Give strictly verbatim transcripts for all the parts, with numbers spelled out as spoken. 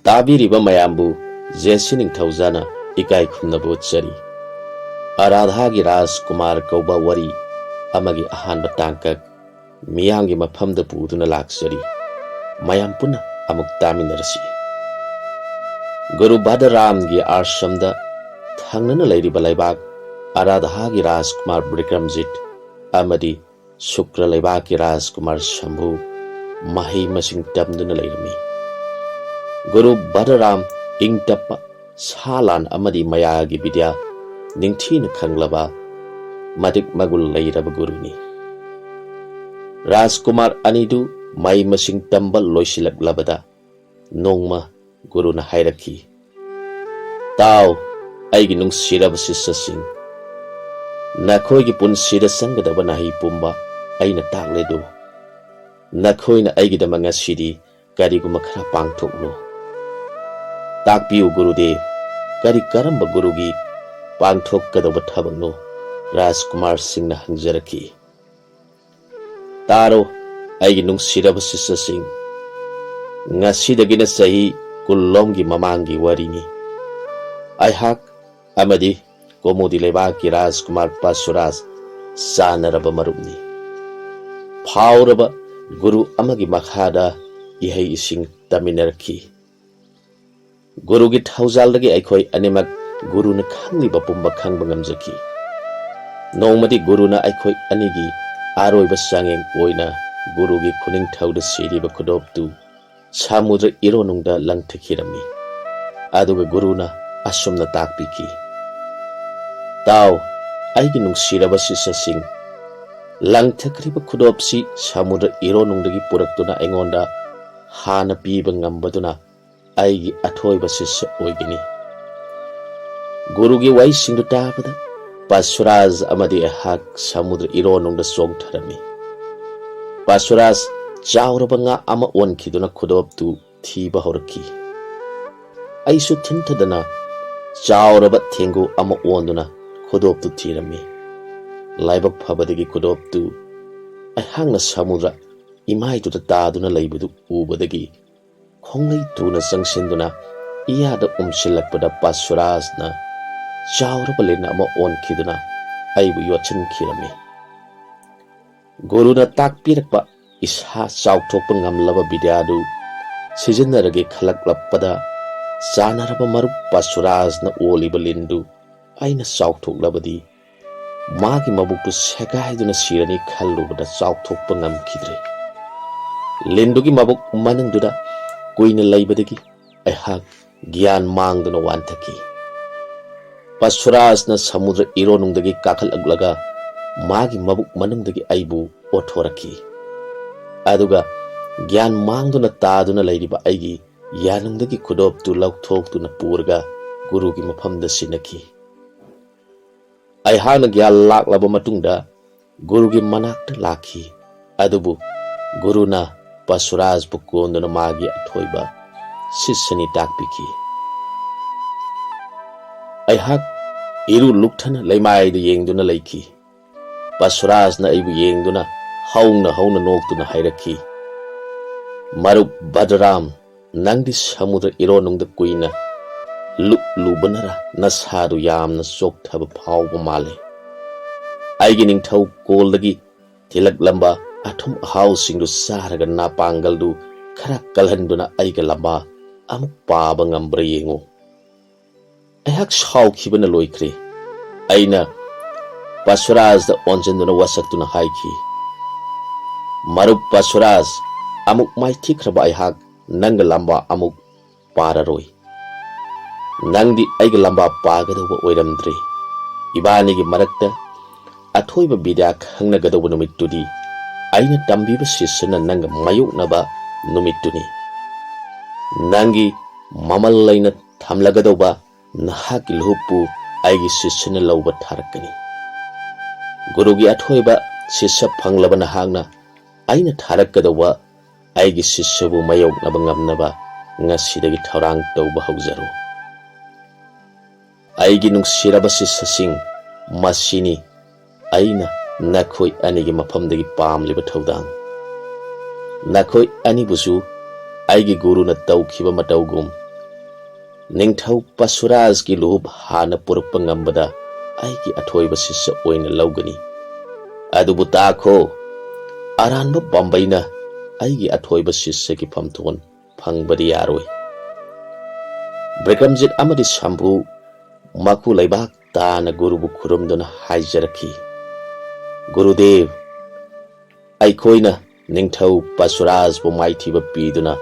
ꯇꯥꯕꯤꯔꯤꯕ ꯃꯌꯥꯝꯕꯨ ꯖꯦ ꯁꯤ ꯅꯤꯡꯊꯧꯖꯥꯅ ꯏꯀꯥꯏ ꯈꯨꯝꯅꯕ ꯎꯠꯆꯔꯤ꯫ ꯑꯔꯥꯙꯥꯒꯤ ꯔꯥꯖꯀꯨꯃꯥꯔ ꯀꯧꯕ ꯋꯥꯔꯤ ꯑꯃꯒꯤ ꯑꯍꯥꯟꯕ ꯇꯥꯡꯀꯛ ꯃꯤꯌꯥꯝꯒꯤ ꯃꯐꯝꯗ ꯄꯨꯗꯨꯅ ꯂꯥꯛꯆꯔꯤ꯫ ꯃꯌꯥꯝ ꯄꯨꯟꯅ ꯑꯃꯨꯛ ꯇꯥꯃꯤꯟꯅꯔꯁꯤ꯫ ꯒꯨꯔꯨ ꯕꯗꯔꯥꯝꯒꯤ ꯑꯥꯁ꯭ꯔꯝꯗ ꯊꯪꯅꯅ ꯂꯩꯔꯤꯕ ꯂꯩꯕꯥꯛ ꯑꯔꯥꯙꯥꯒꯤ ꯔꯥꯖꯀꯨꯃꯥꯔ ꯕꯤꯀ꯭ꯔꯝꯖꯤꯠ ꯑꯃꯗꯤ ꯁꯨꯀ꯭ꯔ ꯂꯩꯕꯥꯛꯀꯤ ꯔꯥꯖꯀꯨꯃꯥꯔ ꯁꯝꯚꯨ ꯃꯍꯩ ꯃꯁꯤꯡ ꯇꯝꯗꯨꯅ ꯂꯩꯔꯝꯃꯤ꯫ ꯒꯨꯔꯨ ꯕꯗꯔꯥꯝ ꯏꯪ ꯇꯞꯄ, ꯁꯥ ꯂꯥꯟ ꯑꯃꯗꯤ ꯃꯌꯥꯒꯤ ꯕꯤꯗ꯭ꯌꯥ ꯅꯤꯡꯊꯤꯅ ꯈꯪꯂꯕ, ꯃꯇꯤꯛ ꯃꯒꯨꯟ ꯂꯩꯔꯕ ꯒꯨꯔꯨꯅꯤ꯫ ꯔꯥꯖꯀꯨꯃꯥꯔ ꯑꯅꯤꯗꯨ ꯃꯍꯩ ꯃꯁꯤꯡ ꯇꯝꯕ ꯂꯣꯏꯁꯤꯜꯂꯛꯂꯕꯗ ꯅꯣꯡꯃ ꯒꯨꯔꯨꯅ ꯍꯥꯏꯔꯛꯈꯤ, "ꯇꯥꯎ, ꯑꯩꯒꯤ ꯅꯨꯡꯁꯤꯔꯕ ꯁꯤꯁ꯭ꯌꯁꯤꯡ, ꯅꯈꯣꯏꯒꯤ ꯄꯨꯟꯁꯤꯗ ꯆꯪꯒꯗꯕ ꯅꯍꯩ ꯄꯨꯝꯕ ꯑꯩꯅ ꯇꯥꯛꯂꯦꯗꯨ꯫ ꯅꯈꯣꯏꯅ ꯑꯩꯒꯤꯗꯃꯛ ꯉꯁꯤꯗꯤ ꯀꯔꯤꯒꯨꯝꯕ ꯈꯔ ꯄꯥꯡꯊꯣꯛꯂꯨ꯫ ꯇꯥꯛꯄꯤꯌꯨ ꯒꯨꯔꯨꯗꯦꯕ, ꯀꯔꯤ ꯀꯔꯝꯕ ꯒꯨꯔꯨꯒꯤ ꯄꯥꯡꯊꯣꯛꯀꯗꯧꯕ ꯊꯕꯛꯅꯣ?" ꯔꯥꯖꯀꯨꯃꯥꯔꯁꯤꯡꯅ ꯍꯪꯖꯔꯛꯈꯤ꯫ ꯇꯥꯔꯣ, ꯑꯩꯒꯤ ꯅꯨꯡꯁꯤꯔꯕ ꯁꯤꯁ꯭ꯌꯁꯤꯡ, ꯉꯁꯤꯗꯒꯤꯅ ꯆꯍꯤ ꯀꯨꯟꯂꯣꯝꯒꯤ ꯃꯃꯥꯡꯒꯤ ꯋꯥꯔꯤꯅꯤ꯫ ꯑꯩꯍꯥꯛ ꯑꯃꯗꯤ ꯀꯣꯃꯨꯗꯤ ꯂꯩꯕꯥꯛꯀꯤ ꯔꯥꯖꯀꯨꯃꯥꯔ ꯄꯁꯨꯔꯥꯖ ꯆꯥꯟꯅꯔꯕ ꯃꯔꯨꯞꯅꯤ꯫ ꯐꯥꯎꯔꯕ ꯒꯨꯔꯨ ꯑꯃꯒꯤ ꯃꯈꯥꯗ ꯏꯍꯩ ꯏꯁꯤꯡ ꯇꯝꯃꯤꯟꯅꯔꯛꯈꯤ꯫ ꯒꯨꯔꯨꯒꯤ ꯊꯧꯖꯥꯜꯗꯒꯤ ꯑꯩꯈꯣꯏ ꯑꯅꯤꯃꯛ ꯒꯨꯔꯨꯅ ꯈꯪꯂꯤꯕ ꯄꯨꯝꯕ ꯈꯪꯕ ꯉꯝꯖꯈꯤ꯫ ꯅꯣꯡꯃꯗꯤ ꯒꯨꯔꯨꯅ ꯑꯩꯈꯣꯏ ꯑꯅꯤꯒꯤ ꯑꯔꯣꯏꯕ ꯆꯥꯡꯌꯦꯡ ꯑꯣꯏꯅ ꯒꯨꯔꯨꯒꯤ ꯈꯨꯅꯤꯡꯊꯧꯗ ꯁꯤꯔꯤꯕ ꯈꯨꯗꯣꯞꯇꯨ ꯁꯃꯨꯗ꯭ꯔ ꯏꯔꯣꯟꯅꯨꯡꯗ ꯂꯪꯊꯈꯤꯔꯝꯃꯤ꯫ ꯑꯗꯨꯒ ꯒꯨꯔꯨꯅ ꯑꯁꯨꯝꯅ ꯇꯥꯛꯄꯤꯈꯤ, "ꯇꯥꯎ, ꯑꯩꯒꯤ ꯅꯨꯡꯁꯤꯔꯕ ꯁꯤꯁ꯭ꯌꯁꯤꯡ, ꯂꯪꯊꯈ꯭ꯔꯤꯕ ꯈꯨꯗꯣꯞꯁꯤ ꯁꯃꯨꯗ꯭ꯔ ꯏꯔꯣꯟꯅꯨꯡꯗꯒꯤ ꯄꯨꯔꯛꯇꯨꯅ ꯑꯩꯉꯣꯟꯗ ꯍꯥꯟꯅ ꯄꯤꯕ ꯉꯝꯕꯗꯨꯅ ꯑꯩꯒꯤ ꯑꯊꯣꯏꯕ ꯁꯤꯁ꯭ꯌ ꯑꯣꯏꯒꯅꯤ꯫" ꯒꯨꯔꯨꯒꯤ ꯋꯥꯍꯩꯁꯤꯡꯗꯨ ꯇꯥꯕꯗ ꯄꯁꯨꯔꯥꯖ ꯑꯃꯗꯤ ꯑꯩꯍꯥꯛ ꯁꯃꯨꯗ꯭ꯔ ꯏꯔꯣꯟꯅꯨꯡꯗ ꯆꯣꯡꯊꯔꯝꯃꯤ꯫ ꯄꯁꯨꯔꯥꯖ ꯆꯥꯎꯔꯕ ꯉꯥ ꯑꯃ ꯑꯣꯟꯈꯤꯗꯨꯅ ꯈꯨꯗꯣꯞꯇꯨ ꯊꯤꯕ ꯍꯧꯔꯛꯈꯤ꯫ ꯑꯩꯁꯨ ꯊꯤꯟꯊꯗꯅ ꯆꯥꯎꯔꯕ ꯊꯦꯡꯒꯨ ꯑꯃ ꯑꯣꯟꯗꯨꯅ ꯈꯨꯗꯣꯞꯇꯨ ꯊꯤꯔꯝꯃꯤ꯫ ꯂꯥꯏꯕꯛ ꯐꯕꯗꯒꯤ ꯈꯨꯗꯣꯞꯇꯨ ꯑꯩꯍꯥꯛꯅ ꯁꯃꯨꯗ꯭ꯔ ꯏꯃꯥꯏꯗꯨꯗ ꯇꯥꯗꯨꯅ ꯂꯩꯕꯗꯨ ꯎꯕꯗꯒꯤ ꯈꯣꯡꯂꯩ ꯇꯨꯅ ꯆꯪꯁꯤꯟꯗꯨꯅ ꯏꯌꯥꯗ ꯎꯝꯁꯤꯜꯂꯛꯄꯗ ꯄꯥꯁꯨꯔꯥꯖꯅ ꯆꯥꯎꯔꯕ ꯂꯤꯟ ꯑꯃ ꯑꯣꯟꯈꯤꯗꯨꯅ ꯑꯩꯕꯨ ꯌꯣꯠꯁꯤꯟꯈꯤꯔꯝꯃꯤ꯫ ꯒꯨꯔꯨꯅ ꯇꯥꯛꯄꯤꯔꯛꯄ ꯏꯁꯥ ꯆꯥꯎꯊꯣꯛꯄ ꯉꯝꯂꯕ ꯕꯤꯗ꯭ꯌꯥꯗꯨ ꯁꯤꯖꯤꯟꯅꯔꯒꯦ ꯈꯜꯂꯛꯂꯛꯄꯗ, ꯆꯥꯟꯅꯔꯕ ꯃꯔꯨꯞ ꯄꯥꯁꯨꯔꯥꯖꯅ ꯑꯣꯜꯂꯤꯕ ꯂꯤꯟꯗꯨ ꯑꯩꯅ ꯆꯥꯎꯊꯣꯛꯂꯕꯗꯤ ꯃꯥꯒꯤ ꯃꯕꯨꯛꯇꯨ ꯁꯦꯒꯥꯏꯗꯨꯅ ꯁꯤꯔꯅꯤ ꯈꯜꯂꯨꯕꯗ ꯆꯥꯎꯊꯣꯛꯄ ꯉꯝꯈꯤꯗ꯭ꯔꯦ꯫ ꯂꯤꯟꯗꯨꯒꯤ ꯃꯕꯨꯛ ꯃꯅꯨꯡꯗꯨꯗ ꯀꯨꯏꯅ ꯂꯩꯕꯗꯒꯤ ꯑꯩꯍꯥꯛ ꯒ꯭ꯌꯥꯟ ꯃꯥꯡꯗꯨꯅ ꯋꯥꯟꯊꯈꯤ꯫ ꯄꯁꯨꯔꯥꯖꯅ ꯁꯃꯨꯗ꯭ꯔ ꯏꯔꯣꯟꯅꯨꯡꯗꯒꯤ ꯀꯥꯈꯠꯂꯛꯂꯒ ꯃꯥꯒꯤ ꯃꯕꯨꯛ ꯃꯅꯨꯡꯗꯒꯤ ꯑꯩꯕꯨ ꯑꯣꯠꯊꯣꯔꯛꯈꯤ꯫ ꯑꯗꯨꯒ ꯒ꯭ꯌꯥꯟ ꯃꯥꯡꯗꯨꯅ ꯇꯥꯗꯨꯅ ꯂꯩꯔꯤꯕ ꯑꯩꯒꯤ ꯌꯥꯅꯨꯡꯗꯒꯤ ꯈꯨꯗꯣꯞꯇꯨ ꯂꯧꯊꯣꯛꯇꯨꯅ ꯄꯨꯔꯒ ꯒꯨꯔꯨꯒꯤ ꯃꯐꯝꯗ ꯁꯤꯟꯅꯈꯤ꯫ ꯑꯩꯍꯥꯛꯅ ꯒ꯭ꯌꯥꯟ ꯂꯥꯛꯂꯕ ꯃꯇꯨꯡꯗ ꯒꯨꯔꯨꯒꯤ ꯃꯅꯥꯛꯇ ꯂꯥꯛꯈꯤ꯫ ꯑꯗꯨꯕꯨ ꯒꯨꯔꯨꯅ ꯄꯁꯨꯔꯥꯖꯕꯨ ꯀꯣꯟꯗꯨꯅ ꯃꯥꯒꯤ ꯑꯊꯣꯏꯕ ꯁꯤꯁꯅꯤ ꯇꯥꯛꯄꯤꯈꯤ꯫ ꯑꯩꯍꯥꯛ ꯏꯔꯨ ꯂꯨꯛꯊꯅ ꯂꯩꯃꯥꯏꯗ ꯌꯦꯡꯗꯨꯅ ꯂꯩꯈꯤ꯫ ꯄꯁꯨꯔꯥꯖꯅ ꯑꯩꯕꯨ ꯌꯦꯡꯗꯨꯅ ꯍꯧꯅ ꯍꯧꯅ ꯅꯣꯛꯇꯨꯅ ꯍꯥꯏꯔꯛꯈꯤ, "ꯃꯔꯨꯞ ꯕꯗꯔꯥꯝ, ꯅꯪꯗꯤ ꯁꯃꯨꯗ꯭ꯔ ꯏꯔꯣꯟꯅꯨꯡꯗ ꯀꯨꯏꯅ ꯂꯨꯞꯂꯨꯕꯅꯔ ꯅꯁꯥꯗꯨ ꯌꯥꯝꯅ ꯆꯣꯛꯊꯕ ꯐꯥꯎꯕ ꯃꯥꯜꯂꯦ꯫ ꯑꯩꯒꯤ ꯅꯤꯡꯊꯧ ꯀꯣꯜꯗꯒꯤ ꯊꯤꯜꯂꯛꯂꯝꯕ ꯑꯊꯨꯝ ꯑꯍꯥꯎꯁꯤꯡꯗꯨ ꯆꯥꯔꯒ ꯅꯥꯄꯥꯡꯒꯜꯗꯨ ꯈꯔ ꯀꯜꯍꯟꯗꯨꯅ ꯑꯩꯒ ꯂꯝꯕꯥ ꯑꯃꯨꯛ ꯄꯥꯕ ꯉꯝꯕ꯭ꯔꯥ ꯌꯦꯡꯉꯨ꯫" ꯑꯩꯍꯥꯛ ꯁꯥꯎꯈꯤꯕꯅ ꯂꯣꯏꯈ꯭ꯔꯦ꯫ ꯑꯩꯅ ꯄꯁꯨꯔꯥꯖꯗ ꯑꯣꯟꯁꯤꯟꯗꯨꯅ ꯋꯥꯁꯛꯇꯨꯅ ꯍꯥꯏꯈꯤ, "ꯃꯔꯨꯞ ꯄꯁꯨꯔꯥꯖ, ꯑꯃꯨꯛ ꯃꯥꯏꯊꯤꯈ꯭ꯔꯕ ꯑꯩꯍꯥꯛ ꯅꯪꯒ ꯂꯝꯕꯥ ꯑꯃꯨꯛ ꯄꯥꯔꯔꯣꯏ꯫ ꯅꯪꯗꯤ ꯑꯩꯒ ꯂꯝꯕꯥ ꯄꯥꯒꯗꯧꯕ ꯑꯣꯏꯔꯝꯗ꯭ꯔꯦ꯫ ꯏꯕꯥꯅꯤꯒꯤ ꯃꯔꯛꯇ ꯑꯊꯣꯏꯕ ꯕꯤꯗ꯭ꯌꯥ ꯈꯪꯅꯒꯗꯧꯕ ꯅꯨꯃꯤꯠꯇꯨꯗꯤ ꯑꯩꯅ ꯇꯝꯕꯤꯕ ꯁꯤꯁꯅ ꯅꯪꯒ ꯃꯥꯌꯣꯛꯅꯕ ꯅꯨꯃꯤꯠꯇꯨꯅꯤ꯫ ꯅꯪꯒꯤ ꯃꯃꯜ ꯂꯩꯅ ꯊꯝꯂꯒꯗꯧꯕ ꯅꯍꯥꯛꯀꯤ ꯂꯨꯍꯨꯞꯄꯨ ꯑꯩꯒꯤ ꯁꯤꯁꯅ ꯂꯧꯕ ꯊꯥꯔꯛꯀꯅꯤ꯫ ꯒꯨꯔꯨꯒꯤ ꯑꯊꯣꯏꯕ ꯁꯤꯁ ꯐꯪꯂꯕ ꯅꯍꯥꯛꯅ ꯑꯩꯅ ꯊꯥꯔꯛꯀꯗꯧꯕ ꯑꯩꯒꯤ ꯁꯤꯁꯕꯨ ꯃꯥꯌꯣꯛꯅꯕ ꯉꯝꯅꯕ ꯉꯁꯤꯗꯒꯤ ꯊꯧꯔꯥꯡ ꯇꯧꯕ ꯍꯧꯖꯔꯣ꯫ ꯑꯩꯒꯤ ꯅꯨꯡꯁꯤꯔꯕ ꯁꯤꯁꯁꯤꯡ, ꯃꯁꯤꯅꯤ ꯑꯩꯅ ꯅꯈꯣꯏ ꯑꯅꯤꯒꯤ ꯃꯐꯝꯗꯒꯤ ꯄꯥꯝꯂꯤꯕ ꯊꯧꯗꯥꯡ꯫ ꯅꯈꯣꯏ ꯑꯅꯤꯕꯨꯁꯨ ꯑꯩꯒꯤ ꯒꯨꯔꯨꯅ ꯇꯧꯈꯤꯕ ꯃꯇꯧꯒꯨꯝ ꯅꯤꯡꯊꯧ ꯄꯁꯨꯔꯥꯖꯀꯤ ꯂꯨꯍꯨꯞ ꯍꯥꯟꯅ ꯄꯨꯔꯛꯄ ꯉꯝꯕꯗ ꯑꯩꯒꯤ ꯑꯊꯣꯏꯕ ꯁꯤꯁ꯭ꯌ ꯑꯣꯏꯅ ꯂꯧꯒꯅꯤ꯫ ꯑꯗꯨꯕꯨ ꯇꯥꯈꯣ, ꯑꯔꯥꯟꯕ ꯄꯥꯝꯕꯩꯅ ꯑꯩꯒꯤ ꯑꯊꯣꯏꯕ ꯁꯤꯁ꯭ꯌꯒꯤ ꯐꯝꯊꯣꯟ ꯐꯪꯕꯗꯤ ꯌꯥꯔꯣꯏ꯫ ꯕꯤꯀ꯭ꯔꯝꯖꯤꯠ ꯑꯃꯗꯤ ꯁꯝꯚꯨ ꯃꯈꯨ ꯂꯩꯕꯥꯛ ꯇꯥꯅ ꯒꯨꯔꯨꯕꯨ ꯈꯨꯔꯨꯝꯗꯨꯅ ꯍꯥꯏꯖꯔꯛꯈꯤ, "ꯒꯨꯔꯨꯗꯦꯕ, ꯑꯩꯈꯣꯏꯅ ꯅꯤꯡꯊꯧ ꯄꯁꯨꯔꯥꯖꯕꯨ ꯃꯥꯏꯊꯤꯕ ꯄꯤꯗꯨꯅ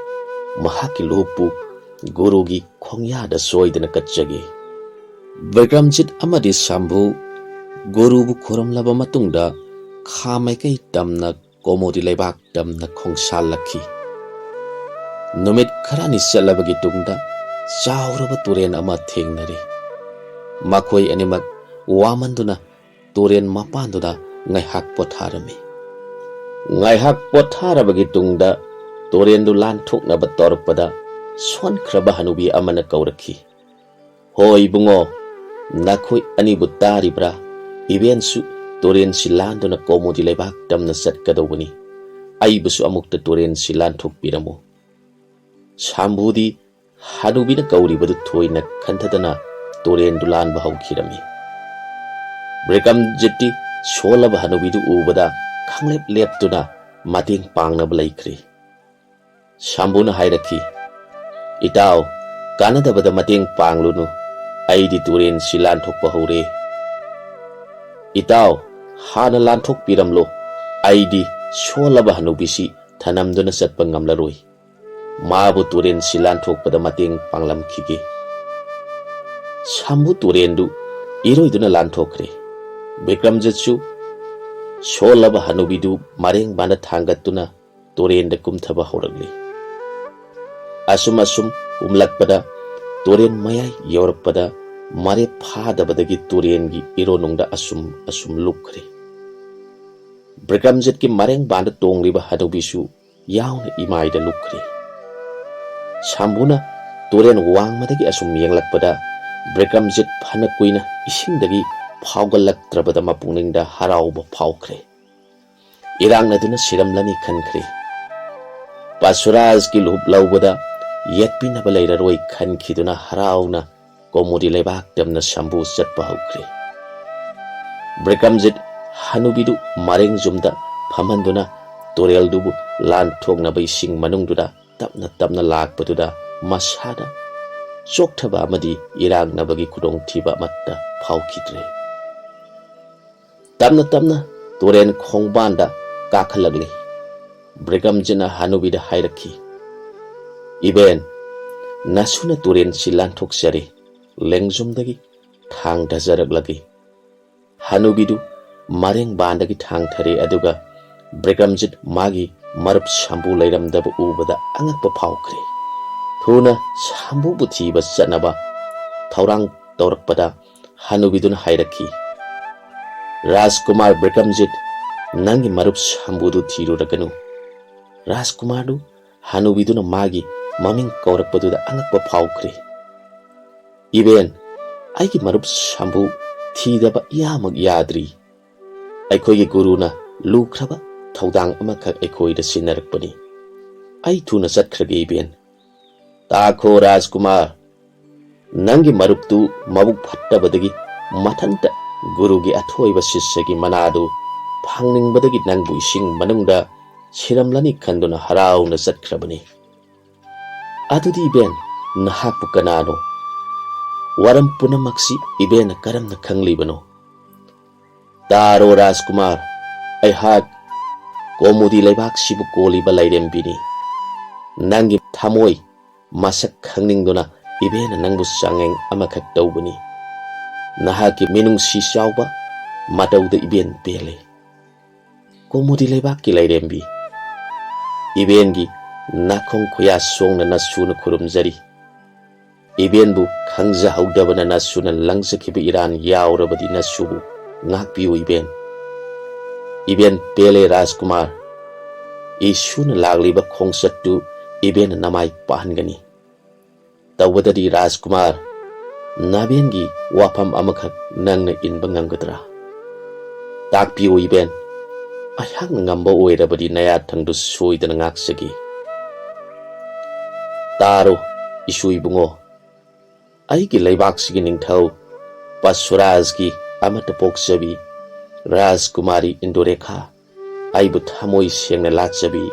ꯃꯍꯥꯛꯀꯤ ꯂꯨꯍꯨꯞꯄꯨ ꯒꯨꯔꯨꯒꯤ ꯈꯣꯡꯌꯥꯗ ꯁꯣꯏꯗꯅ ꯀꯠꯆꯒꯦ꯫" ꯕꯤꯀ꯭ꯔꯝꯖꯤꯠ ꯑꯃꯗꯤ ꯁꯝꯚꯨ ꯒꯨꯔꯨꯕꯨ ꯈꯨꯔꯨꯝꯂꯕ ꯃꯇꯨꯡꯗ ꯈꯥ ꯃꯥꯏꯀꯩ ꯇꯝꯅ ꯀꯣꯃꯣꯗꯤ ꯂꯩꯕꯥꯛ ꯇꯝꯅ ꯈꯣꯡꯁꯥꯜꯂꯛꯈꯤ꯫ ꯅꯨꯃꯤꯠ ꯈꯔꯅꯤ ꯆꯠꯂꯕꯒꯤ ꯇꯨꯡꯗ ꯆꯥꯎꯔꯕ ꯇꯨꯔꯦꯟ ꯑꯃ ꯊꯦꯡꯅꯔꯦ꯫ ꯃꯈꯣꯏ ꯑꯅꯤꯃꯛ ꯋꯥꯃꯟꯗꯨꯅ ꯇꯨꯔꯦꯟ ꯃꯄꯥꯟꯗꯨꯗ ꯉꯥꯏꯍꯥꯛ ꯄꯣꯊꯥꯔꯝꯃꯤ꯫ ꯉꯥꯏꯍꯥꯛ ꯄꯣꯊꯥꯔꯕꯒꯤ ꯇꯨꯡꯗ ꯇꯨꯔꯦꯟꯗꯨ ꯂꯥꯟꯊꯣꯛꯅꯕ ꯇꯧꯔꯛꯄꯗ ꯁꯣꯟꯈ꯭ꯔꯕ ꯍꯅꯨꯕꯤ ꯑꯃꯅ ꯀꯧꯔꯛꯈꯤ, "ꯍꯣꯏ ꯏꯕꯨꯡꯉꯣ, ꯅꯈꯣꯏ ꯑꯅꯤꯕꯨ ꯇꯥꯔꯤꯕ꯭ꯔꯥ? ꯏꯕꯦꯟꯁꯨ ꯇꯨꯔꯦꯟꯁꯤ ꯂꯥꯟꯗꯨꯅ ꯀꯣꯃꯨꯗꯤ ꯂꯩꯕꯥꯛ ꯇꯝꯅ ꯆꯠꯀꯗꯧꯕꯅꯤ꯫ ꯑꯩꯕꯨꯁꯨ ꯑꯃꯨꯛꯇ ꯇꯨꯔꯦꯟꯁꯤ ꯂꯥꯟꯊꯣꯛꯄꯤꯔꯝꯃꯨ꯫" ꯁꯥꯝꯕꯨꯗꯤ ꯍꯅꯨꯕꯤꯅ ꯀꯧꯔꯤꯕꯗꯨ ꯊꯣꯏꯅ ꯈꯟꯊꯗꯅ ꯇꯨꯔꯦꯟꯗꯨ ꯂꯥꯟꯕ ꯍꯧꯈꯤꯔꯝꯃꯤ꯫ ꯕ꯭ꯔꯤꯀꯝꯖꯤꯠꯇꯤ ꯁꯣꯜꯂꯕ ꯍꯅꯨꯕꯤꯗꯨ ꯎꯕꯗ ꯈꯪꯂꯦꯞ ꯂꯦꯞꯇꯨꯅ ꯃꯇꯦꯡ ꯄꯥꯡꯅꯕ ꯂꯩꯈ꯭ꯔꯦ꯫ ꯁꯥꯝꯕꯨꯅ ꯍꯥꯏꯔꯛꯈꯤ, "ꯏꯇꯥꯎ, ꯀꯥꯟꯅꯗꯕꯗ ꯃꯇꯦꯡ ꯄꯥꯡꯂꯨꯅꯨ, ꯑꯩꯗꯤ ꯇꯨꯔꯦꯟꯁꯤ ꯂꯥꯟꯊꯣꯛꯄ ꯍꯧꯔꯦ꯫" "ꯏꯇꯥꯎ, ꯍꯥꯟꯅ ꯂꯥꯟꯊꯣꯛꯄꯤꯔꯝꯂꯣ, ꯑꯩꯗꯤ ꯁꯣꯜꯂꯕ ꯍꯅꯨꯕꯤꯁꯤ ꯊꯅꯝꯗꯨꯅ ꯆꯠꯄ ꯉꯝꯂꯔꯣꯏ꯫ ꯃꯥꯕꯨ ꯇꯨꯔꯦꯟꯁꯤ ꯂꯥꯟꯊꯣꯛꯄꯗ ꯃꯇꯦꯡ ꯄꯥꯡꯂꯝꯈꯤꯒꯦ꯫" ꯁꯥꯝꯕꯨ ꯇꯨꯔꯦꯟꯗꯨ ꯏꯔꯣꯏꯗꯨꯅ ꯂꯥꯟꯊꯣꯛꯈ꯭ꯔꯦ꯫ ꯕꯤꯀ꯭ꯔꯝꯖꯤꯠꯁꯨ ꯁꯣꯜꯂꯕ ꯍꯅꯨꯕꯤꯗꯨ ꯃꯔꯦꯡꯕꯥꯟꯗ ꯊꯥꯡꯒꯠꯇꯨꯅ ꯇꯨꯔꯦꯟꯗ ꯀꯨꯝꯊꯕ ꯍꯧꯔꯛꯂꯤ꯫ ꯑꯁꯨꯝ ꯑꯁꯨꯝ ꯀꯨꯝꯂꯛꯄꯗ ꯇꯨꯔꯦꯟ ꯃꯌꯥꯏ ꯌꯧꯔꯛꯄꯗ ꯃꯔꯦꯞ ꯐꯥꯗꯕꯗꯒꯤ ꯇꯨꯔꯦꯟꯒꯤ ꯏꯔꯣꯅꯨꯡꯗ ꯑꯁꯨꯝ ꯑꯁꯨꯝ ꯂꯨꯞꯈ꯭ꯔꯦ꯫ ꯕ꯭ꯔꯤꯀ꯭ꯔꯝꯖꯤꯠꯀꯤ ꯃꯔꯦꯡꯕꯥꯟꯗ ꯇꯣꯡꯂꯤꯕ ꯍꯅꯨꯕꯤꯁꯨ ꯌꯥꯎꯅ ꯏꯃꯥꯏꯗ ꯂꯨꯞꯈ꯭ꯔꯦ꯫ ꯁꯥꯝꯕꯨꯅ ꯇꯨꯔꯦꯟ ꯋꯥꯡꯃꯗꯒꯤ ꯑꯁꯨꯝ ꯌꯦꯡꯂꯛꯄꯗ ꯕ꯭ꯔꯤꯀ꯭ꯔꯝꯖꯤꯠ ꯐꯅ ꯀꯨꯏꯅ ꯏꯁꯤꯡꯗꯒꯤ ꯐꯥꯎꯒꯠꯂꯛꯇ꯭ꯔꯕꯗ ꯃꯄꯨꯛꯅꯤꯡꯗ ꯍꯔꯥꯎꯕ ꯐꯥꯎꯈ꯭ꯔꯦ꯫ ꯏꯔꯥꯛꯅꯗꯨꯅ ꯁꯤꯔꯝꯂꯅꯤ ꯈꯟꯈ꯭ꯔꯦ꯫ ꯄꯁꯨꯔꯥꯖꯀꯤ ꯂꯨꯞ ꯂꯧꯕꯗ ꯌꯦꯠꯄꯤꯅꯕ ꯂꯩꯔꯔꯣꯏ ꯈꯟꯈꯤꯗꯨꯅ ꯍꯔꯥꯎꯅ ꯀꯣꯃꯨꯗꯤ ꯂꯩꯕꯥꯛ ꯇꯝꯅ ꯁꯝꯕꯨ ꯆꯠꯄ ꯍꯧꯈ꯭ꯔꯦ꯫ ꯕ꯭ꯔꯤꯀꯝꯖꯤꯠ ꯍꯅꯨꯕꯤꯗꯨ ꯃꯔꯦꯡ ꯌꯨꯝꯗ ꯐꯝꯍꯟꯗꯨꯅ ꯇꯨꯔꯦꯜꯗꯨꯕꯨ ꯂꯥꯟꯊꯣꯛꯅꯕ ꯏꯁꯤꯡ ꯃꯅꯨꯡꯗꯨꯗ ꯇꯞꯅ ꯇꯞꯅ ꯂꯥꯛꯄꯗꯨꯗ ꯃꯁꯥꯗ ꯆꯣꯛꯊꯕ ꯑꯃꯗꯤ ꯏꯔꯥꯡꯅꯕꯒꯤ ꯈꯨꯗꯣꯡꯊꯤꯕ ꯑꯃꯠꯇ ꯐꯥꯎꯈꯤꯗ꯭ꯔꯦ꯫ ꯇꯞꯅ ꯇꯞꯅ ꯇꯨꯔꯦꯟ ꯈꯣꯡꯕꯥꯟꯗ ꯀꯥꯈꯠꯂꯛꯂꯤ꯫ ꯕ꯭ꯔꯤꯀꯝꯖꯤꯠꯅ ꯍꯅꯨꯕꯤꯗ ꯍꯥꯏꯔꯛꯈꯤ, "ꯏꯕꯦꯟ, ꯅꯁꯨꯅ ꯇꯨꯔꯦꯟꯁꯤ ꯂꯥꯟꯊꯣꯛꯆꯔꯦ, ꯂꯦꯡꯖꯨꯝꯗꯒꯤ ꯊꯥꯡꯊꯖꯔꯛꯂꯒꯦ꯫" ꯍꯅꯨꯕꯤꯗꯨ ꯃꯔꯦꯡꯕꯥꯟꯗꯒꯤ ꯊꯥꯡꯊꯔꯦ, ꯑꯗꯨꯒ ꯕ꯭ꯔꯤꯀꯝꯖꯤꯠ ꯃꯥꯒꯤ ꯃꯔꯨꯞ ꯁꯥꯝꯕꯨ ꯂꯩꯔꯝꯗꯕ ꯎꯕꯗ ꯑꯉꯛꯄ ꯐꯥꯎꯈ꯭ꯔꯦ꯫ ꯊꯨꯅ ꯁꯥꯝꯕꯨꯕꯨ ꯊꯤꯕ ꯆꯠꯅꯕ ꯊꯧꯔꯥꯡ ꯇꯧꯔꯛꯄꯗ ꯍꯅꯨꯕꯤꯗꯨꯅ ꯍꯥꯏꯔꯛꯈꯤ, "ꯔꯥꯖꯀꯨꯃꯥꯔ ꯕ꯭ꯔꯤꯀꯝꯖꯤꯠ, ꯅꯪꯒꯤ ꯃꯔꯨꯞ ꯁꯥꯝꯕꯨꯗꯨ ꯊꯤꯔꯨꯔꯒꯅꯨ꯫" ꯔꯥꯖꯀꯨꯃꯥꯔꯗꯨ ꯍꯅꯨꯕꯤꯗꯨꯅ ꯃꯥꯒꯤ ꯃꯃꯤꯡ ꯀꯧꯔꯛꯄꯗꯨꯗ ꯑꯉꯛꯄ ꯐꯥꯎꯈ꯭ꯔꯦ꯫ "ꯏꯕꯦꯟ, ꯑꯩꯒꯤ ꯃꯔꯨꯞ ꯁꯥꯝꯕꯨ ꯊꯤꯗꯕ ꯏꯌꯥꯃꯛ ꯌꯥꯗ꯭ꯔꯤ꯫ ꯑꯩꯈꯣꯏꯒꯤ ꯒꯨꯔꯨꯅ ꯂꯨꯈ꯭ꯔꯕ ꯊꯧꯗꯥꯡ ꯑꯃꯈꯛ ꯑꯩꯈꯣꯏꯗ ꯁꯤꯟꯅꯔꯛꯄꯅꯤ꯫ ꯑꯩ ꯊꯨꯅ ꯆꯠꯈ꯭ꯔꯒꯦ ꯏꯕꯦꯟ꯫" "ꯇꯥꯈꯣ ꯔꯥꯖꯀꯨꯃꯥꯔ, ꯅꯪꯒꯤ ꯃꯔꯨꯞꯇꯨ ꯃꯕꯨꯛ ꯐꯠꯇꯕꯗꯒꯤ ꯃꯊꯟꯇ ꯒꯨꯔꯨꯒꯤ ꯑꯊꯣꯏꯕ ꯁꯤꯁ꯭ꯌꯒꯤ ꯃꯅꯥꯗꯨ ꯐꯪꯅꯤꯡꯕꯗꯒꯤ ꯅꯪꯕꯨ ꯏꯁꯤꯡ ꯃꯅꯨꯡꯗ ꯁꯤꯔꯝꯂꯅꯤ ꯈꯟꯗꯨꯅ ꯍꯔꯥꯎꯅ ꯆꯠꯈ꯭ꯔꯕꯅꯤ꯫ ꯑꯗꯨꯗꯤ ꯏꯕꯦꯟ, ꯅꯍꯥꯛꯄꯨ ꯀꯅꯥꯅꯣ? ꯋꯥꯔꯝ ꯄꯨꯝꯅꯃꯛꯁꯤ ꯏꯕꯦꯟꯅ ꯀꯔꯝꯅ ꯈꯪꯂꯤꯕꯅꯣ?" "ꯇꯥꯔꯣ ꯔꯥꯖꯀꯨꯃꯥꯔ, ꯑꯩꯍꯥꯛ ꯀꯣꯃꯨꯗꯤ ꯂꯩꯕꯥꯛꯁꯤꯕꯨ ꯀꯣꯜꯂꯤꯕ ꯂꯥꯏꯔꯦꯝꯕꯤꯅꯤ꯫ ꯅꯪꯒꯤ ꯊꯃꯣꯏ ꯃꯁꯛ ꯈꯪꯅꯤꯡꯗꯨꯅ ꯏꯕꯦꯟꯅ ꯅꯪꯕꯨ ꯆꯥꯡꯌꯦꯡ ꯑꯃꯈꯛ ꯇꯧꯕꯅꯤ꯫ ꯅꯍꯥꯛꯀꯤ ꯃꯤꯅꯨꯡꯁꯤ ꯆꯥꯎꯕ ꯃꯇꯧꯗ ꯏꯕꯦꯟ ꯄꯦꯜꯂꯦ꯫ ꯀꯣꯃꯨꯗꯤ ꯂꯩꯕꯥꯛꯀꯤ ꯂꯥꯏꯔꯦꯝꯕꯤ, ꯏꯕꯦꯟꯒꯤ ꯅꯥꯈꯣꯡ ꯈꯨꯌꯥ ꯁꯣꯡꯅ ꯅꯁꯨꯅ ꯈꯨꯔꯨꯝꯖꯔꯤ꯫ ꯏꯕꯦꯟꯕꯨ ꯈꯪꯖꯍꯧꯗꯕꯅ ꯅꯁꯨꯅ ꯂꯪꯖꯈꯤꯕ ꯏꯔꯥꯟ ꯌꯥꯎꯔꯕꯗꯤ ꯅꯁꯨꯕꯨ ꯉꯥꯛꯄꯤꯌꯨ ꯏꯕꯦꯟ꯫" "ꯏꯕꯦꯟ ꯄꯦꯜꯂꯦ ꯔꯥꯖꯀꯨꯃꯥꯔ꯫ ꯏꯁꯨꯅ ꯂꯥꯛꯂꯤꯕ ꯈꯣꯡꯆꯠꯇꯨ ꯏꯕꯦꯟꯅ ꯅꯃꯥꯏ ꯄꯥꯛꯍꯟꯒꯅꯤ꯫ ꯇꯧꯕꯗꯗꯤ ꯔꯥꯖꯀꯨꯃꯥꯔ, ꯅꯥꯕꯦꯟꯒꯤ ꯋꯥꯐꯝ ꯑꯃꯈꯛ ꯅꯪꯅ ꯏꯟꯕ ꯉꯝꯒꯗ꯭ꯔꯥ? ꯇꯥꯛꯄꯤꯌꯨ ꯏꯕꯦꯟ꯫ ꯑꯩꯍꯥꯛꯅ ꯉꯝꯕ ꯑꯣꯏꯔꯕꯗꯤ ꯅꯌꯥꯊꯪꯗꯨ ꯁꯣꯏꯗꯅ ꯉꯥꯛꯆꯒꯦ꯫ ꯇꯥꯔꯣ, ꯏꯁꯨ ꯏꯕꯨꯡꯉꯣ, ꯑꯩꯒꯤ ꯂꯩꯕꯥꯛꯁꯤꯒꯤ ꯅꯤꯡꯊꯧ ꯄꯁꯨꯔꯥꯖꯒꯤ ꯑꯃꯠꯇ ꯄꯣꯛꯆꯕꯤ ꯔꯥꯖꯀꯨꯃꯥꯔꯤ ꯏꯟꯗꯨꯔꯦꯈꯥ, ꯑꯩꯕꯨ ꯊꯃꯣꯏ ꯁꯦꯡꯅ ꯂꯥꯠꯆꯕꯤ,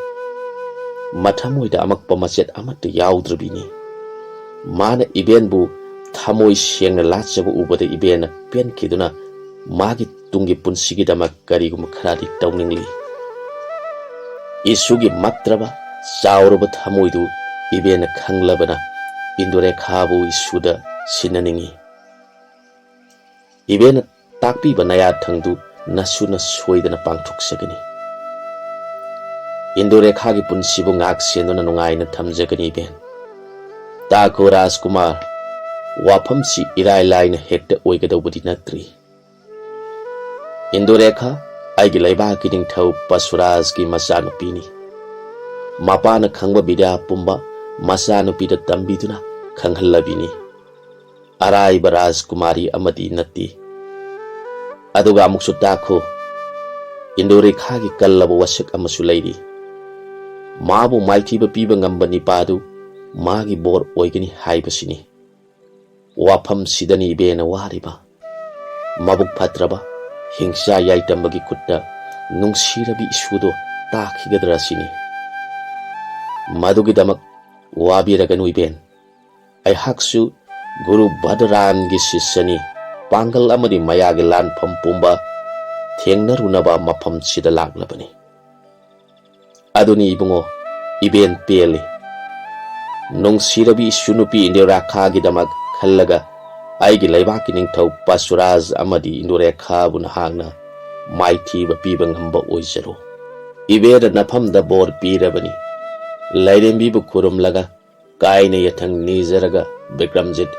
ꯃꯊꯃꯣꯏꯗ ꯑꯃꯛꯄ ꯃꯆꯦꯠ ꯑꯃꯠꯇ ꯌꯥꯎꯗ꯭ꯔꯕꯤꯅꯤ꯫ ꯃꯥꯅ ꯏꯕꯦꯟꯕꯨ ꯊꯃꯣꯏ ꯁꯦꯡꯅ ꯂꯥꯠꯆꯕ ꯎꯕꯗ ꯏꯕꯦꯟꯅ ꯄꯦꯟꯈꯤꯗꯨꯅ ꯃꯥꯒꯤ ꯇꯨꯡꯒꯤ ꯄꯨꯟꯁꯤꯒꯤꯗꯃꯛ ꯀꯔꯤꯒꯨꯝꯕ ꯈꯔꯗꯤ ꯇꯧꯅꯤꯡꯂꯤ꯫ ꯏꯁꯨꯒꯤ ꯃꯠꯇ꯭ꯔꯕ ꯆꯥꯎꯔꯕ ꯊꯃꯣꯏꯗꯨ ꯏꯕꯦꯟꯅ ꯈꯪꯂꯕꯅ ꯏꯟꯗꯨꯔꯦꯈꯥꯕꯨ ꯏꯁꯨꯗ ꯁꯤꯟꯅꯅꯤꯡꯏ꯫ ꯏꯕꯦꯟꯅ ꯇꯥꯛꯄꯤꯕ ꯅꯌꯥꯊꯪꯗꯨ ꯅꯁꯨꯅ ꯁꯣꯏꯗꯅ ꯄꯥꯡꯊꯣꯛꯆꯒꯅꯤ꯫ ꯏꯟꯗꯨꯔꯦꯈꯥꯒꯤ ꯄꯨꯟꯁꯤꯕꯨ ꯉꯥꯛ ꯁꯦꯟꯗꯨꯅ ꯅꯨꯡꯉꯥꯏꯅ ꯊꯝꯖꯒꯅꯤ ꯏꯕꯦꯟ꯫ ꯇꯥꯈꯣ ꯔꯥꯖꯀꯨꯃꯥꯔ, ꯋꯥꯐꯝꯁꯤ ꯏꯔꯥꯏ ꯂꯥꯏꯅ ꯍꯦꯛꯇ ꯑꯣꯏꯒꯗꯧꯕꯗꯤ ꯅꯠꯇ꯭ꯔꯤ꯫ ꯏꯟꯗꯨꯔꯦꯈꯥ ꯑꯩꯒꯤ ꯂꯩꯕꯥꯛꯀꯤ ꯅꯤꯡꯊꯧ ꯄꯁꯨꯔꯥꯖꯀꯤ ꯃꯆꯥꯅꯨꯄꯤꯅꯤ꯫ ꯃꯄꯥꯅ ꯈꯪꯕ ꯕꯤꯗ꯭ꯌꯥ ꯄꯨꯝꯕ ꯃꯆꯥꯅꯨꯄꯤꯗ ꯇꯝꯕꯤꯗꯨꯅ ꯈꯪꯍꯜꯂꯕꯤꯅꯤ꯫ ꯑꯔꯥꯏꯕ ꯔꯥꯖꯀꯨꯃꯥꯔꯤ ꯑꯃꯗꯤ ꯅꯠꯇꯦ꯫ ꯑꯗꯨꯒ ꯑꯃꯨꯛꯁꯨ ꯇꯥꯈꯣ, ꯏꯟꯗꯨꯔꯦꯈꯥꯒꯤ ꯀꯜꯂꯕ ꯋꯥꯁꯛ ꯑꯃꯁꯨ ꯂꯩꯔꯤ꯫ ꯃꯥꯕꯨ ꯃꯥꯏꯊꯤꯕ ꯄꯤꯕ ꯉꯝꯕ ꯅꯤꯄꯥꯗꯨ ꯃꯥꯒꯤ ꯕꯣꯔ ꯑꯣꯏꯒꯅꯤ ꯍꯥꯏꯕꯁꯤꯅꯤ꯫ ꯋꯥꯐꯝꯁꯤꯗꯅꯤ ꯏꯕꯦꯟꯅ ꯋꯥꯔꯤꯕ꯫ ꯃꯕꯨꯛ ꯐꯠꯇ꯭ꯔꯕ ꯍꯤꯡꯁꯥ ꯌꯥꯏꯇꯝꯕꯒꯤ ꯈꯨꯠꯇ ꯅꯨꯡꯁꯤꯔꯕꯤ ꯏꯁꯨꯗꯣ ꯇꯥꯈꯤꯒꯗ꯭ꯔꯥ ꯁꯤꯅꯤ꯫ ꯃꯗꯨꯒꯤꯗꯃꯛ ꯋꯥꯕꯤꯔꯒꯅꯨ ꯏꯕꯦꯟ꯫ ꯑꯩꯍꯥꯛꯁꯨ ꯒꯨꯔꯨ ꯚꯗ꯭ꯔꯥꯟꯒꯤ ꯁꯤꯁ꯭ꯌꯅꯤ꯫ ꯄꯥꯡꯒꯜ ꯑꯃꯗꯤ ꯃꯌꯥꯒꯤ ꯂꯥꯟꯐꯝ ꯄꯨꯝꯕ ꯊꯦꯡꯅꯔꯨꯅꯕ ꯃꯐꯝꯁꯤꯗ ꯂꯥꯛꯂꯕꯅꯤ꯫ ꯑꯗꯨꯅꯤ ꯏꯕꯨꯡꯉꯣ, ꯏꯕꯦꯟ ꯄꯦꯜꯂꯤ꯫ ꯅꯨꯡꯁꯤꯔꯕꯤ ꯏꯁꯨ ꯅꯨꯄꯤ ꯏꯟꯗꯤꯔꯥꯈꯥꯒꯤꯗꯃꯛ ꯈꯜꯂꯒ ꯑꯩꯒꯤ ꯂꯩꯕꯥꯛꯀꯤ ꯅꯤꯡꯊꯧ ꯄꯁꯨꯔꯥꯖ ꯑꯃꯗꯤ ꯏꯟꯗꯨꯔꯦꯈꯥꯕꯨ ꯅꯍꯥꯛꯅ ꯃꯥꯏꯊꯤꯕ ꯄꯤꯕ ꯉꯝꯕ ꯑꯣꯏꯖꯔꯣ꯫ ꯏꯕꯦꯟꯅ ꯅꯐꯝꯗ ꯕꯣꯔ ꯄꯤꯔꯕꯅꯤ꯫ ꯂꯥꯏꯔꯦꯝꯕꯤꯕꯨ ꯈꯨꯔꯨꯝꯂꯒ ꯀꯥꯏꯅ ꯌꯥꯊꯪ ꯅꯤꯖꯔꯒ ꯕꯤꯀ꯭ꯔꯝꯖꯤꯠ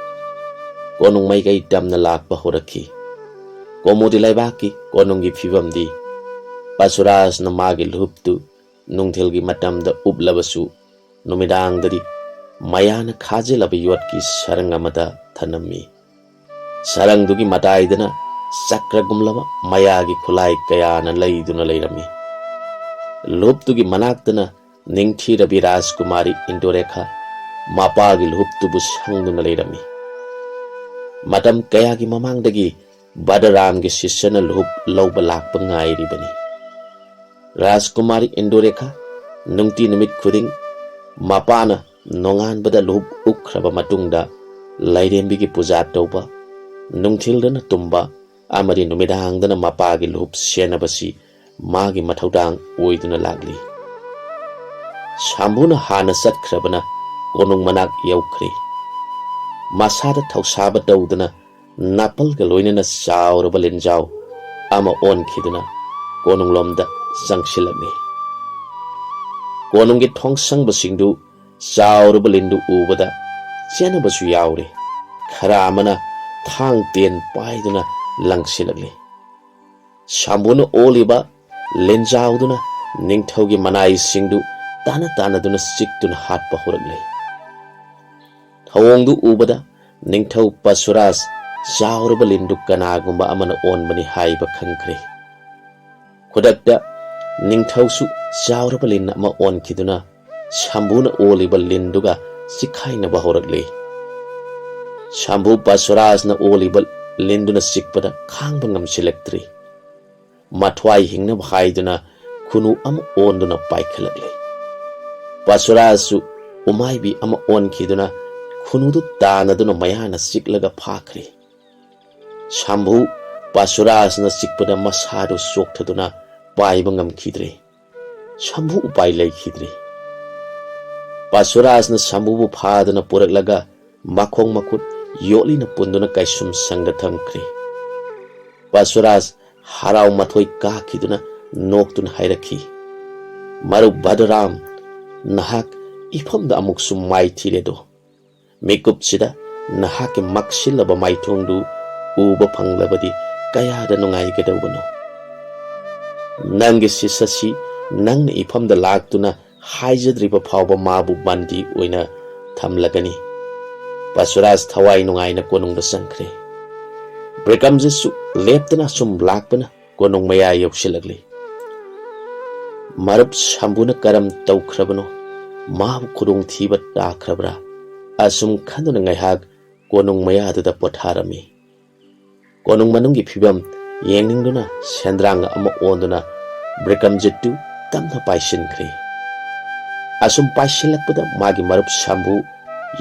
ꯀꯣꯅꯨꯡ ꯃꯥꯏꯀꯩ ꯇꯝꯅ ꯂꯥꯛꯄ ꯍꯧꯔꯛꯈꯤ꯫ ꯀꯣꯃꯨꯗꯤ ꯂꯩꯕꯥꯛꯀꯤ ꯀꯣꯅꯨꯡꯒꯤ ꯐꯤꯕꯝꯗꯤ ꯄꯁꯨꯔꯥꯖꯅ ꯃꯥꯒꯤ ꯂꯨꯍꯨꯞꯇꯨ ꯅꯨꯡꯊꯤꯜꯒꯤ ꯃꯇꯝꯗ ꯎꯞꯂꯕꯁꯨ ꯅꯨꯃꯤꯗꯥꯡꯗꯗꯤ ꯃꯌꯥꯅ ꯈꯥꯖꯤꯜꯂꯕ ꯌꯣꯠꯀꯤ ꯁꯔꯪ ꯑꯃꯗ ꯊꯅꯝꯃꯤ꯫ ꯁꯔꯪꯗꯨꯒꯤ ꯃꯇꯥꯏꯗꯅ ꯆꯀ꯭ꯔꯒꯨꯝꯂꯕ ꯃꯌꯥꯒꯤ ꯈꯨꯠꯂꯥꯏ ꯀꯌꯥꯅ ꯂꯩꯗꯨꯅ ꯂꯩꯔꯝꯃꯤ꯫ ꯂꯨꯞꯇꯨꯒꯤ ꯃꯅꯥꯛꯇꯅ ꯅꯤꯡꯊꯤꯔꯕꯤ ꯔꯥꯖꯀꯨꯃꯥꯔꯤ ꯏꯟꯗꯨꯔꯦꯈꯥ, ꯃꯄꯥꯒꯤ ꯂꯨꯍꯨꯞꯇꯨꯕꯨ ꯁꯪꯗꯨꯅ ꯂꯩꯔꯝꯃꯤ꯫ ꯃꯇꯝ ꯀꯌꯥꯒꯤ ꯃꯃꯥꯡꯗꯒꯤ ꯕꯗꯔꯥꯝꯒꯤ ꯁꯤꯁ꯭ꯌꯅ ꯂꯨꯍꯨꯞ ꯂꯧꯕ ꯂꯥꯛꯄ ꯉꯥꯏꯔꯤꯕꯅꯤ꯫ ꯔꯥꯖꯀꯨꯃꯥꯔꯤ ꯏꯟꯗꯨꯔꯦꯈꯥ ꯅꯨꯡꯇꯤ ꯅꯨꯃꯤꯠ ꯈꯨꯗꯤꯡ ꯃꯄꯥꯅ ꯅꯣꯡꯉꯥꯟꯕꯗ ꯂꯨꯍꯨꯞ ꯎꯞꯈ꯭ꯔꯕ ꯃꯇꯨꯡꯗ ꯂꯥꯏꯔꯦꯝꯕꯤꯒꯤ ꯄꯨꯖꯥ ꯇꯧꯕ, ꯅꯨꯡꯊꯤꯜꯗꯅ ꯇꯨꯝꯕ ꯑꯃꯗꯤ ꯅꯨꯃꯤꯗꯥꯡꯗꯅ ꯃꯄꯥꯒꯤ ꯂꯨꯍꯨꯞ ꯁꯦꯟꯅꯕꯁꯤ ꯃꯥꯒꯤ ꯃꯊꯧꯗꯥꯡ ꯑꯣꯏꯗꯨꯅ ꯂꯥꯛꯂꯤ꯫ ꯁꯥꯝꯕꯨꯅ ꯍꯥꯟꯅ ꯆꯠꯈ꯭ꯔꯕꯅ ꯀꯣꯅꯨꯡ ꯃꯅꯥꯛ ꯌꯧꯈ꯭ꯔꯦ꯫ ꯃꯁꯥꯗ ꯊꯧꯁꯥꯕ ꯇꯧꯗꯅ ꯅꯥꯄꯜꯒ ꯂꯣꯏꯅꯅ ꯆꯥꯎꯔꯕ ꯂꯤꯟꯖꯥꯎ ꯑꯃ ꯑꯣꯟꯈꯤꯗꯨꯅ ꯀꯣꯅꯨꯡꯂꯣꯝꯗ ꯆꯪꯁꯤꯜꯂꯛꯂꯤ꯫ ꯀꯣꯅꯨꯡꯒꯤ ꯊꯣꯡꯁꯪꯕꯁꯤꯡꯗꯨ ꯆꯥꯎꯔꯕ ꯂꯤꯟꯗꯨ ꯎꯕꯗ ꯆꯦꯟꯅꯕꯁꯨ ꯌꯥꯎꯔꯦ꯫ ꯈꯔ ꯑꯃꯅ ꯊꯥꯡ ꯇꯦꯟ ꯄꯥꯏꯗꯨꯅ ꯂꯪꯁꯤꯜꯂꯛꯂꯤ꯫ ꯁꯥꯝꯕꯨꯅ ꯑꯣꯜꯂꯤꯕ ꯂꯤꯟꯖꯥꯎꯗꯨꯅ ꯅꯤꯡꯊꯧꯒꯤ ꯃꯅꯥꯏꯁꯤꯡꯗꯨ ꯇꯥꯅ ꯇꯥꯅꯗꯨꯅ ꯆꯤꯛꯇꯨꯅ ꯍꯥꯠꯄ ꯍꯧꯔꯛꯂꯤ꯫ ꯊꯧꯑꯣꯡꯗꯨ ꯎꯕꯗ ꯅꯤꯡꯊꯧ ꯄꯁꯨꯔꯥꯖ ꯆꯥꯎꯔꯕ ꯂꯤꯟꯗꯨ ꯀꯅꯥꯒꯨꯝꯕ ꯑꯃꯅ ꯑꯣꯟꯕꯅꯤ ꯍꯥꯏꯕ ꯈꯪꯈ꯭ꯔꯦ꯫ ꯈꯨꯗꯛꯇ ꯅꯤꯡꯊꯧꯁꯨ ꯆꯥꯎꯔꯕ ꯂꯤꯟ ꯑꯃ ꯑꯣꯟꯈꯤꯗꯨꯅ ꯁꯥꯝꯕꯨꯅ ꯑꯣꯜꯂꯤꯕ ꯂꯤꯟꯗꯨꯒ ꯆꯤꯛꯈꯥꯏꯅꯕ ꯍꯧꯔꯛꯂꯤ꯫ ꯁꯥꯝꯕꯨ ꯄꯁꯨꯔꯥꯖꯅ ꯑꯣꯜꯂꯤꯕ ꯂꯤꯟꯗꯨꯅ ꯆꯤꯛꯄꯗ ꯈꯥꯡꯕ ꯉꯝꯁꯤꯜꯂꯛꯇ꯭ꯔꯤ꯫ ꯃꯊ꯭ꯋꯥꯏ ꯍꯤꯡꯅꯕ ꯍꯥꯏꯗꯨꯅ ꯈꯨꯅꯨ ꯑꯃ ꯑꯣꯟꯗꯨꯅ ꯄꯥꯏꯈꯠꯂꯛꯂꯤ꯫ ꯄꯁꯨꯔꯥꯖꯁꯨ ꯎꯃꯥꯏꯕꯤ ꯑꯃ ꯑꯣꯟꯈꯤꯗꯨꯅ ꯈꯨꯅꯨꯗꯨ ꯇꯥꯟꯅꯗꯨꯅ ꯃꯌꯥꯅ ꯆꯤꯛꯂꯒ ꯐꯥꯈ꯭ꯔꯦ꯫ ꯁꯥꯝꯕꯨ ꯄꯁꯨꯔꯥꯖꯅ ꯆꯤꯛꯄꯗ ꯃꯁꯥꯗꯨ ꯆꯣꯛꯊꯗꯨꯅ ꯄꯥꯏꯕ ꯉꯝꯈꯤꯗ꯭ꯔꯦ꯫ ꯁꯥꯝꯕꯨ ꯎꯄꯥꯏ ꯂꯩꯈꯤꯗ꯭ꯔꯦ꯫ ꯄꯁꯨꯔꯥꯖꯅ ꯁꯥꯝꯕꯨꯕꯨ ꯐꯥꯗꯨꯅ ꯄꯨꯔꯛꯂꯒ ꯃꯈꯣꯡ ꯃꯈꯨꯠ ꯌꯣꯠꯂꯤꯅ ꯄꯨꯟꯗꯨꯅ ꯀꯩꯁꯨꯝ ꯁꯪꯗ ꯊꯝꯈ꯭ꯔꯦ꯫ ꯄꯁꯨꯔꯥꯖ ꯍꯔꯥꯎ ꯃꯊꯣꯏ ꯀꯥꯈꯤꯗꯨꯅ ꯅꯣꯛꯇꯨꯅ ꯍꯥꯏꯔꯛꯈꯤ, "ꯃꯔꯨꯞ ꯕꯗꯔꯥꯝ, ꯅꯍꯥꯛ ꯏꯐꯝꯗ ꯑꯃꯨꯛꯁꯨ ꯃꯥꯏꯊꯤꯔꯦꯗꯣ꯫ ꯃꯤꯀꯨꯞꯁꯤꯗ ꯅꯍꯥꯛꯀꯤ ꯃꯛꯁꯤꯜꯂꯕ ꯃꯥꯏꯊꯣꯡꯗꯨ ꯎꯕ ꯐꯪꯂꯕꯗꯤ ꯀꯌꯥꯗ ꯅꯨꯡꯉꯥꯏꯒꯗꯧꯕꯅꯣ꯫ ꯅꯪꯒꯤ ꯁꯤꯁ꯭ꯌꯁꯤ ꯅꯪꯅ ꯏꯐꯝꯗ ꯂꯥꯛꯇꯨꯅ ꯍꯥꯏꯖꯗ꯭ꯔꯤꯕ ꯐꯥꯎꯕ ꯃꯥꯕꯨ ꯕꯟꯗꯤ ꯑꯣꯏꯅ ꯊꯝꯂꯒꯅꯤ꯫" ꯄꯁꯨꯔꯥꯖ ꯊꯋꯥꯏ ꯅꯨꯡꯉꯥꯏꯅ ꯀꯣꯅꯨꯡꯗ ꯆꯪꯈ꯭ꯔꯦ꯫ ꯕ꯭ꯔꯤꯀꯝꯖꯤꯠꯁꯨ ꯂꯦꯞꯇꯅ ꯁꯨꯝ ꯂꯥꯛꯄꯅ ꯀꯣꯅꯨꯡ ꯃꯌꯥ ꯌꯧꯁꯤꯜꯂꯛꯂꯤ꯫ "ꯃꯔꯨꯞ ꯁꯥꯝꯕꯨꯅ ꯀꯔꯝ ꯇꯧꯈ꯭ꯔꯕꯅꯣ? ꯃꯥꯕꯨ ꯈꯨꯗꯣꯡꯊꯤꯕ ꯇꯥꯈ꯭ꯔꯕ꯭ꯔꯥ? ꯑꯁꯨꯝ ꯈꯟꯗꯨꯅ ꯉꯥꯏꯍꯥꯛ ꯀꯣꯅꯨꯡ ꯃꯌꯥꯗꯨꯗ ꯄꯣꯊꯥꯔꯝꯃꯤ꯫ ꯀꯣꯅꯨꯡ ꯃꯅꯨꯡꯒꯤ ꯐꯤꯕꯝ ꯌꯦꯡꯅꯤꯡꯗꯨꯅ ꯁꯦꯟꯗ꯭ꯔꯥꯡ ꯑꯃ ꯑꯣꯟꯗꯨꯅ ꯕ꯭ꯔꯤꯀꯝꯖꯤꯠꯇꯨ ꯇꯞꯅ ꯄꯥꯏꯁꯤꯟꯈ꯭ꯔꯦ꯫ ꯑꯁꯨꯝ ꯄꯥꯏꯁꯤꯜꯂꯛꯄꯗ ꯃꯥꯒꯤ ꯃꯔꯨꯞ ꯁꯝꯕꯨ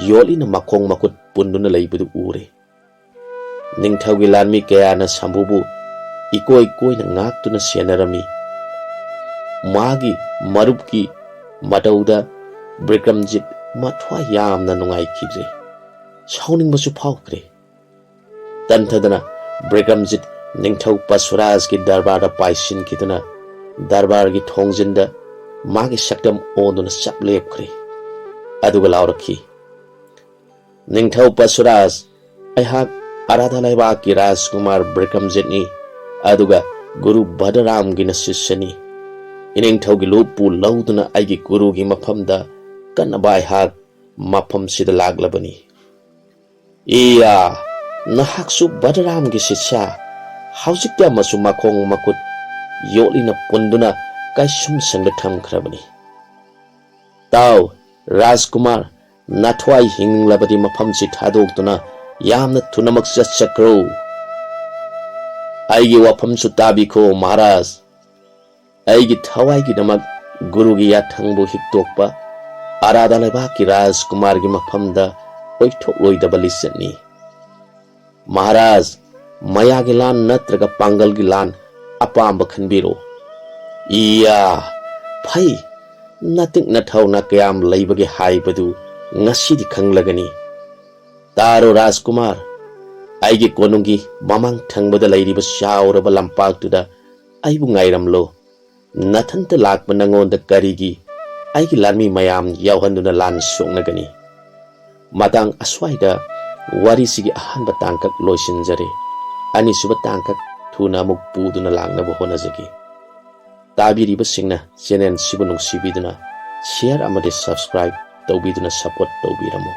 ꯌꯣꯠꯂꯤꯅ ꯃꯈꯣꯡ ꯃꯈꯨꯠ ꯄꯨꯟꯗꯨꯅ ꯂꯩꯕꯗꯨ ꯎꯔꯦ꯫ ꯅꯤꯡꯊꯧꯒꯤ ꯂꯥꯟꯃꯤ ꯀꯌꯥꯅ ꯁꯝꯕꯨꯕꯨ ꯏꯀꯣꯏ ꯀꯣꯏꯅ ꯉꯥꯛꯇꯨꯅ ꯁꯦꯟꯅꯔꯝꯃꯤ꯫ ꯃꯥꯒꯤ ꯃꯔꯨꯞꯀꯤ ꯃꯇꯧꯗ ꯕ꯭ꯔꯤꯀꯝꯖꯤꯠ ꯃꯊ꯭ꯋꯥꯏ ꯌꯥꯝꯅ ꯅꯨꯡꯉꯥꯏꯈꯤꯗ꯭ꯔꯦ꯫ ꯁꯥꯎꯅꯤꯡꯕꯁꯨ ꯐꯥꯎꯈ꯭ꯔꯦ꯫ ꯇꯟꯊꯗꯅ ꯕ꯭ꯔꯤꯀꯝꯖꯤꯠ ꯅꯤꯡꯊꯧ ꯄꯁꯨꯔꯥꯖꯀꯤ ꯗꯔꯕꯥꯔꯗ ꯄꯥꯏꯁꯤꯟꯈꯤꯗꯨꯅ ꯗꯔꯕꯥꯔꯒꯤ ꯊꯣꯡꯖꯤꯟꯗ ꯃꯥꯒꯤ ꯁꯛꯇꯝ ꯑꯣꯟꯗꯨꯅ ꯆꯞ ꯂꯦꯞꯈ꯭ꯔꯦ꯫ ꯑꯗꯨꯒ ꯂꯥꯎꯔꯛꯈꯤ, "ꯅꯤꯡꯊꯧ ꯄꯁꯨꯔꯥꯖ, ꯑꯩꯍꯥꯛ ꯑꯔꯥꯙ ꯂꯩꯕꯥꯛꯀꯤ ꯔꯥꯖꯀꯨꯃꯥꯔ ꯕ꯭ꯔꯤꯀꯝꯖꯤꯠꯅꯤ, ꯑꯗꯨꯒ ꯒꯨꯔꯨ ꯕꯗꯔꯥꯝꯒꯤꯅ ꯁꯤꯁ꯭ꯌꯅꯤ꯫ ꯏꯅꯤꯡꯊꯧꯒꯤ ꯂꯨꯞꯄꯨ ꯂꯧꯗꯨꯅ ꯑꯩꯒꯤ ꯒꯨꯔꯨꯒꯤ ꯃꯐꯝꯗ ꯀꯟꯅꯕ ꯑꯩꯍꯥꯛ ꯃꯐꯝꯁꯤꯗ ꯂꯥꯛꯂꯕꯅꯤ꯫" "ꯏꯌꯥ, ꯅꯍꯥꯛꯁꯨ ꯕꯗꯔꯥꯝꯒꯤ ꯁꯤꯁ꯭ꯌ? ꯍꯧꯖꯤꯛꯇꯤ ꯑꯃꯁꯨ ꯃꯈꯣꯡ ꯃꯈꯨꯠ ꯌꯣꯠꯂꯤꯅ ꯄꯨꯟꯗꯨꯅ ꯀꯩꯁꯨꯝꯁꯪꯗ ꯊꯝꯈ꯭ꯔꯕꯅꯤ꯫ ꯇꯥꯎ, ꯔꯥꯖꯀꯨꯃꯥꯔ, ꯅꯊ꯭ꯋꯥꯏ ꯍꯤꯡꯂꯕꯗꯤ ꯃꯐꯝꯁꯤ ꯊꯥꯗꯣꯛꯇꯨꯅ ꯌꯥꯝꯅ ꯊꯨꯅꯃꯛ ꯆꯠꯆꯈ꯭ꯔꯣ꯫ ꯑꯩꯒꯤ ꯋꯥꯐꯝꯁꯨ ꯇꯥꯕꯤꯈꯣ, ꯃꯍꯥꯔꯥꯖ꯫ ꯑꯩꯒꯤ ꯊꯋꯥꯏꯒꯤꯗꯃꯛ ꯒꯨꯔꯨꯒꯤ ꯌꯥꯊꯪꯕꯨ ꯍꯤꯛꯇꯣꯛꯄ ꯑꯔꯥꯗꯥ ꯂꯩꯕꯥꯛꯀꯤ ꯔꯥꯖꯀꯨꯃꯥꯔꯒꯤ ꯃꯐꯝꯗ ꯑꯣꯏꯊꯣꯛꯂꯣꯏꯗꯕ ꯂꯤꯆꯠꯅꯤ꯫ ꯃꯍꯥꯔꯥꯖ, ꯃꯌꯥꯒꯤ ꯂꯥꯟ ꯅꯠꯇ꯭ꯔꯒ ꯄꯥꯡꯒꯜꯒꯤ ꯂꯥꯟ ꯑꯄꯥꯝꯕ ꯈꯟꯕꯤꯔꯣ꯫" "ꯏꯌꯥ, ꯐꯩ, ꯅꯇꯤꯛ ꯅꯊꯧꯅ ꯀꯌꯥꯝ ꯂꯩꯕꯒꯦ ꯍꯥꯏꯕꯗꯨ ꯉꯁꯤꯗꯤ ꯈꯪꯂꯒꯅꯤ꯫ ꯇꯥꯔꯣ ꯔꯥꯖꯀꯨꯃꯥꯔ, ꯑꯩꯒꯤ ꯀꯣꯅꯨꯡꯒꯤ ꯃꯃꯥꯡ ꯊꯪꯕꯗ ꯂꯩꯔꯤꯕ ꯆꯥꯎꯔꯕ ꯂꯝꯄꯥꯛꯇꯨꯗ ꯑꯩꯕꯨ ꯉꯥꯏꯔꯝꯂꯣ꯫ ꯅꯊꯟꯇ ꯂꯥꯛꯄ ꯅꯉꯣꯟꯗ ꯀꯔꯤꯒꯤ ꯑꯩꯒꯤ ꯂꯥꯟꯃꯤ ꯃꯌꯥꯝ ꯌꯥꯎꯍꯟꯗꯨꯅ ꯂꯥꯟ ꯁꯣꯛꯅꯒꯅꯤ?" ꯃꯇꯥꯡ ꯑꯁ꯭ꯋꯥꯏꯗ ꯋꯥꯔꯤꯁꯤꯒꯤ ꯑꯍꯥꯟꯕ ꯇꯥꯡꯀꯛ ꯂꯣꯏꯁꯤꯟꯖꯔꯦ꯫ ꯑꯅꯤꯁꯨꯕ ꯇꯥꯡꯀꯛ ꯊꯨꯅ ꯑꯃꯨꯛ ꯄꯨꯗꯨꯅ ꯂꯥꯛꯅꯕ ꯍꯣꯠꯅꯖꯒꯦ꯫ ꯇꯥꯕꯤꯔꯤꯕꯁꯤꯡꯅ ꯆꯦꯅꯦꯜꯁꯤꯕꯨ ꯅꯨꯡꯁꯤꯕꯤꯗꯨꯅ share ꯑꯃꯗꯤ subscribe ꯇꯧꯕꯤꯗꯨꯅ support ꯇꯧꯕꯤꯔꯝꯃꯨ꯫